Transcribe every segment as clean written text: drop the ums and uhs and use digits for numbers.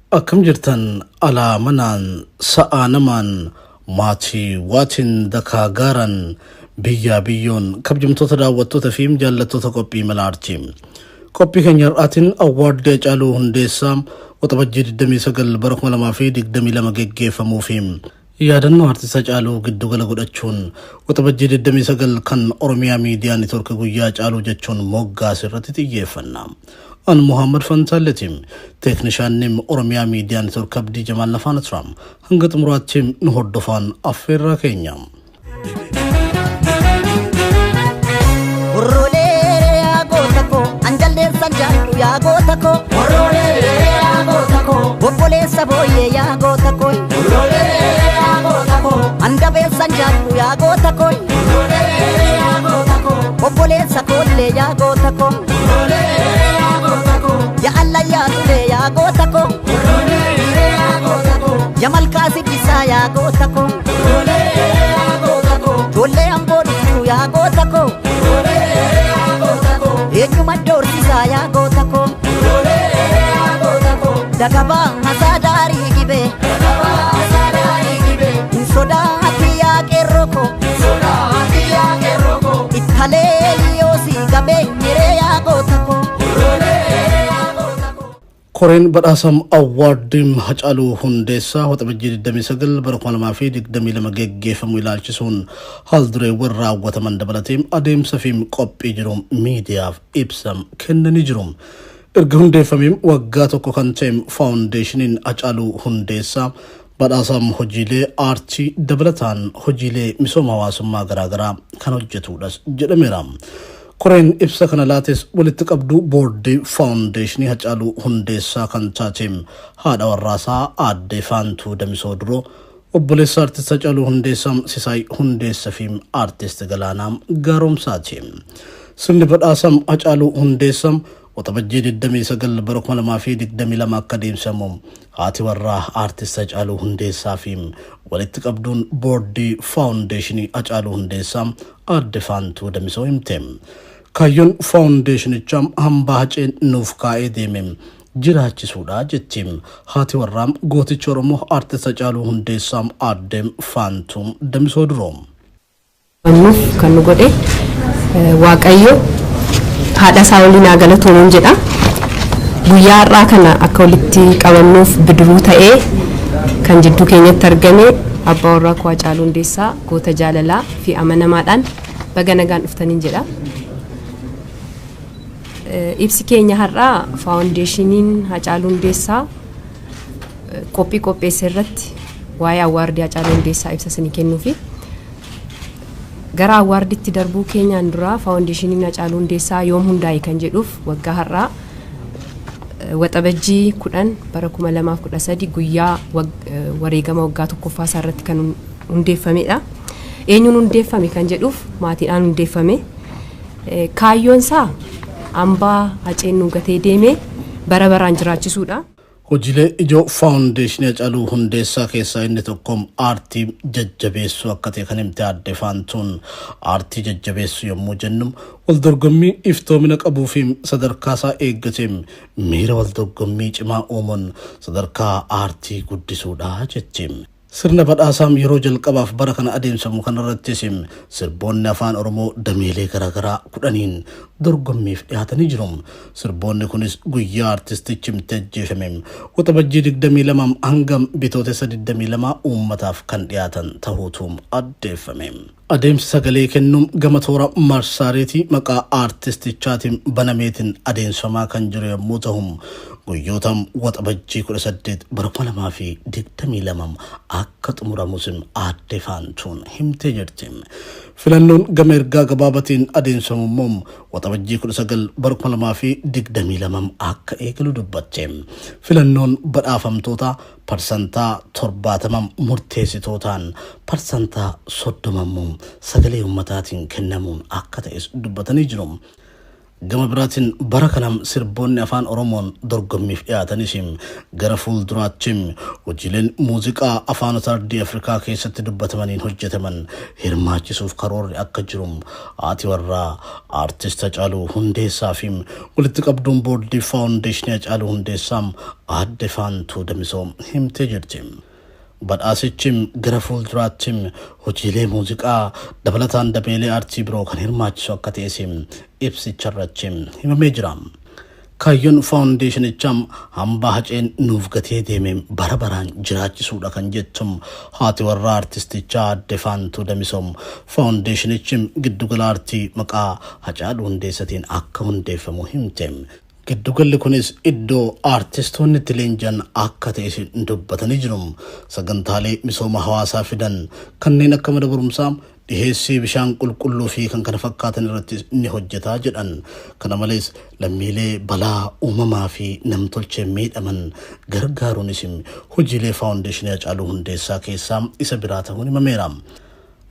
Akkam jirtan alaa manaan sa'aa namaan maatii waatiin dakaa gaaran biyyaa biyyoon kabajamtoota daawwattoota fi jaallattoota qophii mala aartii. Qophii keenya har'aatiin awwaardii Hacaaluu Hundeessaa Waxabajjii 29 bara 2022 geggeeffamuu fi yaadannoo Artist Hacaaluu giddugala godhachuun Waxabajjii 29 kan Oromiyaa Miidiyaa Neetwork guyyaa Hacaaluu jechuun moggaase irratti xiyyeeffanna. An Muhammad Fantaalleeti. Teeknishaanni Oromiyaa Miidiyaa Neetwork Abdii Jamaal Nafaana tura. Hanga xumuraatti nu hordofaan affeerraa keenya. Hurruulee yaa goota koo, an jaldeessan jaallu yaa goota koo. Hurruulee yaa goota koo, Obboleessa booyyee yaa goota koo. hurruulee yaa goota koo, An dabeessan jaallu yaa goota koo. hurruulee yaa goota koo, Obboleessa koollee yaa goota koo. hurruulee yaa goota koo, Yaa alla yaa tulee yaa goota koo. hurruulee yaa goota koo, Yaa malkaa siddisaa yaa goota koo. hurruulee yaa goota koo, Ijoollee amboo dhuftuu yaa goota koo. hurruulee yaa goota koo, Eenyuma doorsisaa yaa goota koo. hurruulee yaa goota koo, Dagabaa masaa daarii gibee. gabaa sadaarii gibee, Hin sodaati yaa qeerroo koo. sodaati yaa qeerroo koo, Ittalee yoo si gabee miree yaa goota koo. hurruulee yaa goota koo. Koreen badhaasam awwaardiin Hacaaluu Hundeessaa Waxabajjii 29 bara 2022 geggeeffamu ilaalchisuun haaldureewwan raawwataman dabalatee adeemsa fi qophii jiru miidiyaaf ibsa kennanii jiru. Erga hundeeffamee waggaa tokko kan ta'e faawundeeshiniin Hacaaluu Hundeessaa badhaasam hojiilee aartii dabalataan hojiilee misooma hawaasummaa garaagaraa kan hojjetudhas jedhameera. Koreen ibsa kana laates walitti qabduu boordii faawundeeshinii Hacaaluu Hundeessaa kan taate haadha warraasaa aadde Faantuu Damisoo Duroo, obboleessa artist Hacaaluu Hundeessaa Sisaay Hundeessa fi artist Galaanaa Gaaromsaati. Sirni badhaasa Hacaaluu Hundeessaa Waxabajjii 29 bara 2022 akka adeemsifamu haati warraa artist Hacaaluu Hundeessaa fi walitti qabduun boordii faawundeeshinii Hacaaluu Hundeessaa aadde Faantuu Damisoo himte. Kaayyoon faawundeeshinichaa hambaa Haceen nuuf kaa'ee deeme jiraachisuudha jetti. Haati warraa gooticha Oromoo artist Hacaaluu Hundeessaa aadde Faantuu Damisoo Duroo. Nuuf kan nu godhe Waaqayyo haadha isaa waliin haa galatoomuun jedha. Guyyaa har'aa kana akka walitti qabamnuuf bidiruu ta'ee kan jidduu keenyatti argame abbaa warraa koo Hacaaluu Hundeessaa goota jaalalaa fi amanamaadhaan baga nagaan dhuftaniin jedha. Ibsi keenya har'aa faawundeeshiniin Hacaaluu Hundeessaa qophii qopheesse irratti waa'ee awwaardii Hacaaluu Hundeessaa ibsa isinii kennuufi. Gara awwaarditti darbuu keenyaan dura faawundeeshiniin Hacaaluu Hundeessaa yoom hundaa'e kan jedhuuf waggaa har'aa Waxabajjii 10 bara 2013 guyyaa wareegama waggaa tokkoffaa isaa irratti kan hundeeffamedha. Eenyuun hundeeffame kan jedhuuf maatiidhaan hundeeffame. Kaayyoon isaa hambaa Haceen nu gatee deeme bara baraan jiraachisuudha. Hojiilee ijoo faawundeeshinii Hacaaluu Hundeessaa keessaa inni tokko aartii jajjabeessuu akka ta'e kan himte aadde Faantuun, aartii jajjabeessuu yommuu jennu waldorgommii iftoomina qabuu fi sadarkaa isaa eeggate miira waldorgommii cimaa uumuun sadarkaa aartii guddisuudha jetti. Sirna badhaasaa yeroo jalqabaaf bara kana adeemsifamu kanarrattis sirboonni afaan Oromoo dameelee garaagaraa 10n dorgommiif dhiyaatanii jiru. Sirboonni kunis guyyaa artistichi itti ajjeefame Waxabajjii 22 hanga Bitootessa 22 uummataaf kan dhiyaatan ta'uutu addeeffame. Adeemsi sagalee kennuu gama toora marsaariitii maqaa aartistichaatiin banameetiin adeemsifamaa kan jiru yommuu ta'u, guyyoota Waxabajjii 18 bara 2022 akka xumuramus aadde Faantuun himtee jirti. Filannoon gama ergaa gabaabatiin adeemsifamu immoo Waxabajjii Waxabajjii 19 bara 2022 akka eegalu dubbatte. Filannoon badhaafamtoota parsantaa 70 murteessitootaan parsantaa 30 sagalee uummataatiin kennamuun akka ta'es dubbatanii jiru. Gama biraatiin bara kanam sirboonni afaan Oromoon dorgommiif dhiyaatanis gara fuulduraatti hojiileen muuziqaa afaanota ardii Afrikaa keessatti dubbatamaniin hojjetaman hirmaachisuuf karoorri akka jiru haati warraa aartist Hacaaluu Hundeessaa fi walitti qabduun boordii faawundeeshinii Hacaaluu Hundeessaa aadde Faantuu Damisoo himtee jirti. Badhaasichi gara fuulduraatti hojiilee muuziqaa dabalataan dameelee aartii biroo kan hirmaachisu akka ta'es ibsicharratti himamee jira. Kaayyoon faawundeeshinichaa hambaa Haceen nuuf gatee deeme bara baraan jiraachisuudha kan jettu haati warraa aartistichaa aadde Faantuu Damisoo faawundeeshinichi giddugala aartii maqaa Hacaaluu Hundeessatiin akka hundeeffamu himte. Giddugalli kunis iddoo aartistoonni itti leenjan akka ta'es dubbatanii jiru. Sagantaalee misooma hawaasaa fidan kanneen akka mana barumsaa, dhiheessii bishaan qulqulluu fi kan kana fakkaatan irratti ni hojjetaa jedhan. Kana malees lammiilee balaa uumamaa fi namtolchee miidhaman gargaaruunis hojiilee faawundeeshinii Hacaaluu Hundeessaa keessaa isa biraa ta'uun himameera.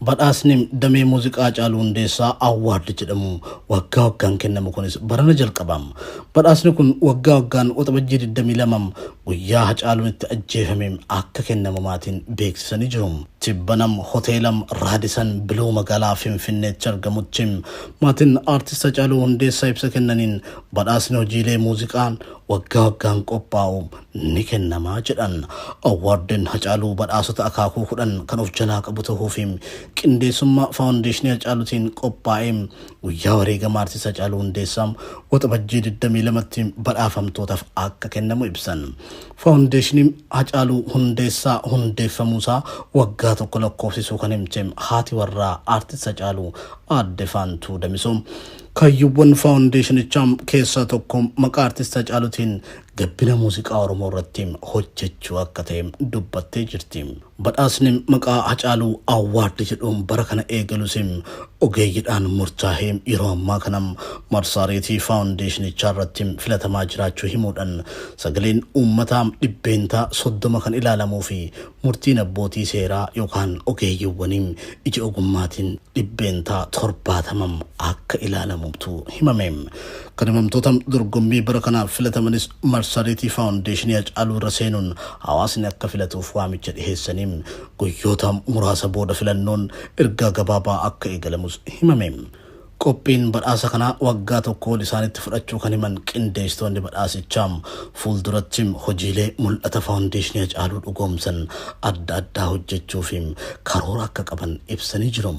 Badhaasni damee muuziqaa Hacaaluu Hundeessaa Awwaard jedhamu waggaa waggaan kennamu kunis barana jalqabama. Badhaasni kun waggaa waggaan Waxabajjii 22 guyyaa Hacaaluun itti ajjeefame akka kennamu maatiin beeksisanii jiru. Tibbanam hoteelam Raadisan Biluu magaalaa Finfinneetti argamutti maatiin aartist Hacaaluu Hundeessaa ibsa kennaniin badhaasni hojiilee muuziqaan waggaa waggaan qophaa'u ni kennamaa jedhan. Awwaardiin Hacaaluu badhaasota akaakuu 10 kan of jalaa qabu ta'uu fi qindeessummaa faawundeeshinii Hacaaluutiin qophaa'ee guyyaa wareegama aartist Hacaaluu Hundeessaa Waxabajjii 22tti badhaafamtootaaf akka kennamu ibsan. Faawundeeshiniin Hacaaluu Hundeessaa hundeeffamuusaa waggaa tokko lakkoofsisuu kan himte haati warraa aartist Hacaaluu aadde Faantuu Damisoo kaayyoowwan faawundeeshinichaa keessaa tokko maqaa aartist Hacaaluutiin gabbina muuziqaa Oromoo irratti hojjechuu akka ta'e dubbattee jirti. Badhaasni maqaa Hacaaluu Awwaard jedhuun bara kana eegalus ogeeyyiidhaan murtaa'ee yeroo ammaa kana marsariitii faawundeeshinichaa irratti filatamaa jiraachuu himuudhaan sagaleen uummataa 30% kan ilaalamuu fi murtiin abbootii seeraa yookaan ogeeyyiiwwaniin ija ogummaatiin 70% akka ilaalamutu himame. Kan himamtoota dorgommii bara kanaaf filatamanis marsariitii faawundeeshinii Hacaaluu irra seenuun hawaasni akka filatuuf waamicha dhiheessanii guyyoota muraasa booda filannoon ergaa gabaabaa akka eegalamus himame. Qophiin badhaasa kanaa waggaa tokko ol isaanitti fudhachuu kan himan qindeessitoonni badhaasichaa fuulduratti hojiilee mul'ata faawundeeshinii Hacaaluu dhugoomsan adda addaa hojjechuu fi karoora akka qaban ibsanii jiru.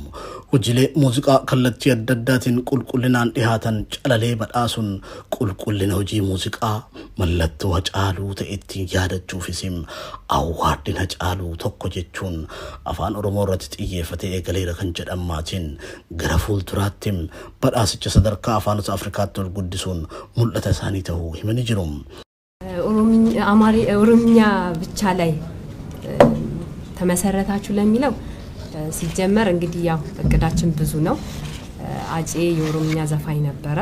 Hojiilee muuziqaa kallattii adda addaatiin qulqullinaan dhihaatan calalee badhaasuun qulqullina hojii muuziqaa mallattoo Hacaaluu ta'etti yaadachuufis awwaardiin Hacaaluu tokko jechuun afaan Oromoo irratti xiyyeeffatee eegaleera kan jedhan maatiin gara fuulduraatti badhaasicha sadarkaa afaanota Afrikaatti ol guddisuun mul'ata isaanii ta'uu himanii jiru. ኦሮምኛ ብቻ ላይ ተመሰረታችሁ ለሚለው ሲጀመር እንግዲህ ያው እቅዳችን ብዙ ነው። አጬ የኦሮምኛ ዘፋኝ ነበረ።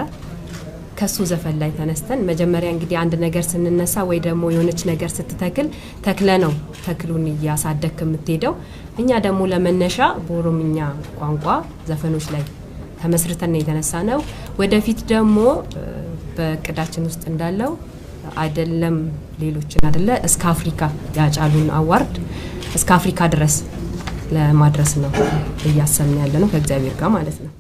ከሱ ዘፈን ላይ ተነስተን መጀመሪያ እንግዲህ አንድ ነገር ስንነሳ ወይ ደግሞ የሆነች ነገር ስትተክል ተክለ ነው ተክሉን እያሳደግክ የምትሄደው። እኛ ደግሞ ለመነሻ በኦሮምኛ ቋንቋ ዘፈኖች ላይ ተመስርተን ነው የተነሳ ነው። ወደፊት ደግሞ በእቅዳችን ውስጥ እንዳለው አይደለም ሌሎችን አይደለ እስከ አፍሪካ ያጫሉን አዋርድ እስከ አፍሪካ ድረስ ለማድረስ ነው እያሰብን ያለነው ከእግዚአብሔር ጋር ማለት ነው።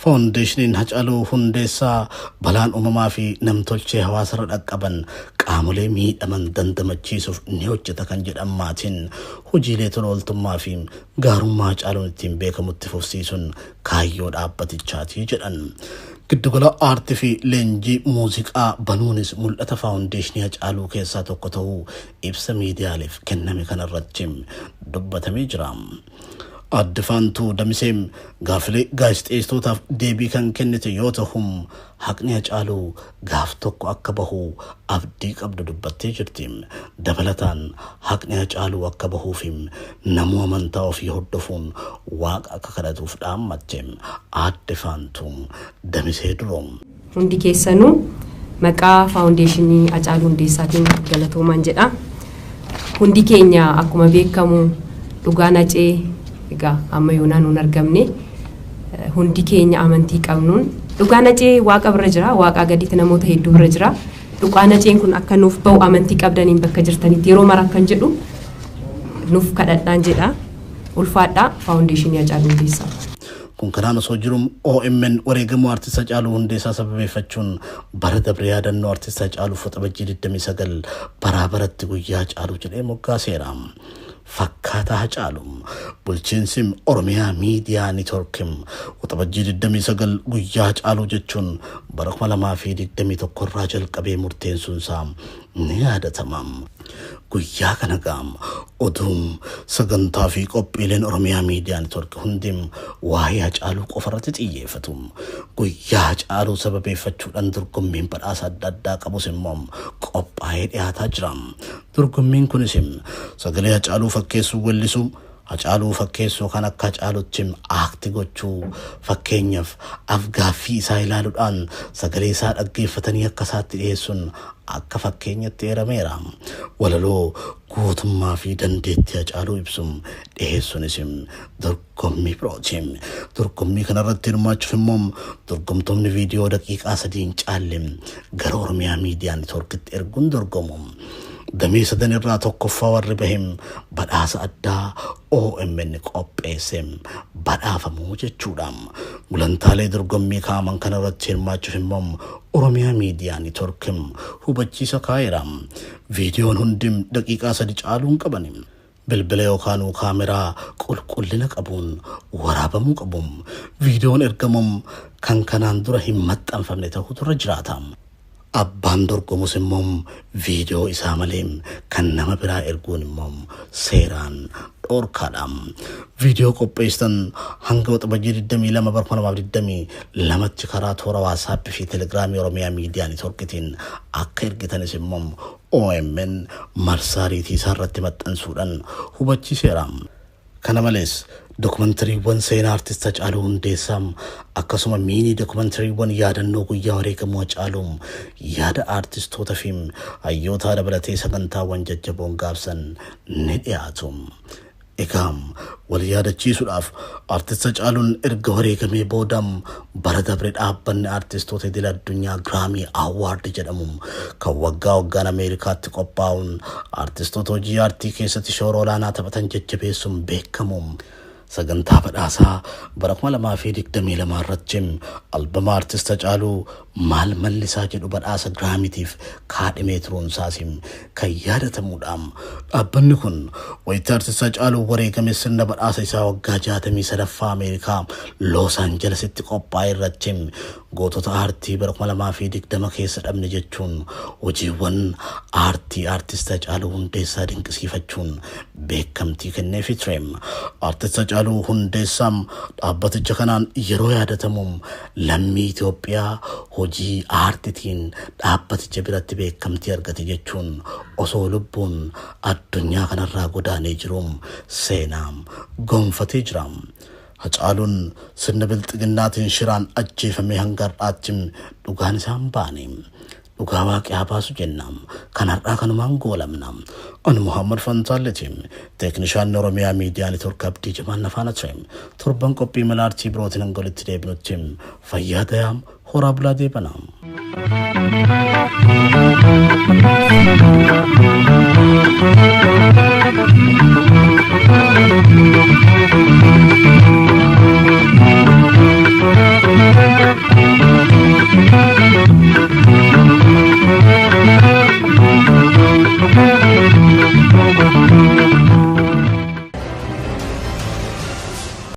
Faawundeeshiniin Hacaaluu Hundeessaa balaan uumamaa fi namtolchee hawaasarra dhaqqaban qaamolee miidhaman dandamachiisuuf ni hojjeta kan jedhan maatiin hojiilee tola ooltummaa fi gaarummaa Hacaaluun ittiin beekamutti fufsiisuun kaayyoo dhaabbatichaati jedhan. Giddugala aartii fi leenjii muuziqaa banuunis mul'ata faawundeeshinii Hacaaluu keessaa tokko ta'uu ibsa miidiyaaleef kenname kanarratti dubbatamee jira. Aadde Faantuu Damisee gaafilee gaazexeessitootaaf deebii kan kennite yoo ta'u haqni Hacaaluu gaaf tokko akka bahu abdii qabdu dubbattee jirti. Dabalataan haqni Hacaaluu akka bahuuf namuu amantaa ofii hordofuun waaqa akka kadhatuuf dhaammatte Aadde Faantuu Damisee duroo. Hundi keessanuu maqaa faawundeeshinii Hacaaluu Hundeessaatiin galatoomaan jedha. Hundi keenya akkuma beekamu dhugaan Hacee egaa amma yoonaa nuun argamne hundi keenya amantii qabnuun dhugaan Hacee waaqa bira jira, waaqaa gaditti namoota hedduu bira jira. Dhugaan Haceen kun akka nuuf bahu amantii qabdaniin bakka jirtanitti yeroo mara akkan jedhu nuuf kadhadhaan jedha. Ulfaadhaa faawundeeshinii Hacaaluu Hundeessaa. Kun kanaan osoo jiru OMN wareegamuu artist Hacaaluu Hundeessaa sababeeffachuun bara dabre yaadannoo artist Hacaaluu Waxabajjii 29 baraa baratti guyyaa Hacaaluu jedhee moggaaseera. Fakkaataa Hacaaluu bulchiinsi Oromiyaa Miidiyaa Neetwoorkiin Waxabajjii 29 guyyaa Hacaaluu jechuun bara 2021 irraa jalqabee murteessuunsaa ni yaadatama. Guyyaa kana gaam oduun sagantaa fi qophiileen Oromiyaa Miidiyaa Neetwoorkii hundi waa'ee Hacaaluu qofa irratti xiyyeeffatu. Guyyaa Hacaaluu sababeeffachuudhaan dorgommiin badhaasa adda addaa qabus immoo qophaa'ee dhiyaataa jira. Dorgommiin kunis sagalee Hacaaluu fakkeessuu weellisuu, Hacaaluu fakkeessuu kan akka Hacaalutti aakti gochuu, fakkeenyaaf afgaaffii isaa ilaaluudhaan sagalee isaa dhaggeeffatanii akka isaatti dhiyeessuun akka fakkeenyatti eerameera. Walaloo gootummaa fi dandeettii Hacaaluu ibsu dhiyeessuunis dorgommii birooti. Dorgommii kanarratti hirmaachuuf immoo dorgomtoonni viidiyoo daqiiqaa 3 hin caalle gara Oromiyaa Miidiyaa Neetwoorkitti erguun dorgomu. Damee sadan irraa tokkoffaa warri bahem badhaasa addaa OMN qopheesse badhaafamuu jechuudha. Gulantaalee dorgommii kaa'aman kanarratti hirmaachuuf immoo Oromiyaa Miidiyaa Neetwoorkiin hubachiisa kaa'eera. Viidiyoon hundi daqiiqaa 3 caaluu hin qaban. Bilbila yookaan kaameraa qulqullina qabuun waraabamuu qabu. Viidiyoon ergamuun kan kanaan dura hin maxxanfamne ta'utu irra jiraata. Abbaan dorgomus immoo viidiyoo isaa malee kan nama biraa erguun immoo seeraan dhorkaadha. Viidiyoo qopheessitan hanga Waxabajjii 22 bara 2022tti karaa toora Waasaappii fi Telegiraamii Oromiyaa Miidiyaa Neetwoorkiitiin akka ergitanis immoo OMN marsaariitii isaa irratti maxxansuudhaan hubachiiseera. Kana malees dokumentariiwwan seenaa artist Hacaaluu Hundeessaa akkasuma miinii dokumentariiwwan yaadannoo guyyaa wareegamuu Hacaaluu yaada artistoota fi hayyoota dabalatee sagantaawwan jajjaboon gaabsan ni dhiyaatu. Egaa wal yaadachiisuudhaaf artist Hacaaluun erga wareegamee booda bara dabre dhaabbanni artistoota idil addunyaa Giraamii Awwaard jedhamu kan waggaa waggaan Ameerikaatti qophaa'uun artistoota hojii aartii keessatti shoora olaanaa taphatan jajjabeessuun beekamu. Sagantaa badhaasaa bara 2022 irratti albama artist Hacaaluu maal mallisaa jedhu badhaasa Giraamitiif kaadhimee turuun isaas kan yaadatamuudha. Dhaabbanni kun wayita artist Hacaaluu wareegame sirna badhaasa isaa waggaa 63ffaa Ameerikaa Loos Aanjelesitti qophaa'e irratti gootota aartii bara 2020 keessa dhabne jechuun hojiiwwan aartii artist Hacaaluu Hundeessaa dinqisiifachuun beekamtii kenneefii ture. Artist Hacaaluu Hundeessaa dhaabbaticha kanaan yeroo yaadatamu lammii Itoophiyaa hojii aartiitiin dhaabbaticha biratti beekamtii argate jechuun osoo lubbuun addunyaa kanarraa godaanee jiruun seenaa gonfatee jira. Hacaaluun sirna bilxiginnaatiin shiraan ajjeefamee hanga har'aatti dhugaan isaa hin baane. Dhugaa waaqii haa baasu jenna. Kan har'aa kanumaan goolamna. Ani Muhammad Fantaalleeti. Teeknishaan Oromiyaa Miidiyaa Neetwoork Abdii Jamaan Nafaana ture. Torban qophii mala aartii birootiin hanga walitti deebinutti fayyaa ta'aa, horaa bulaa deebanaa.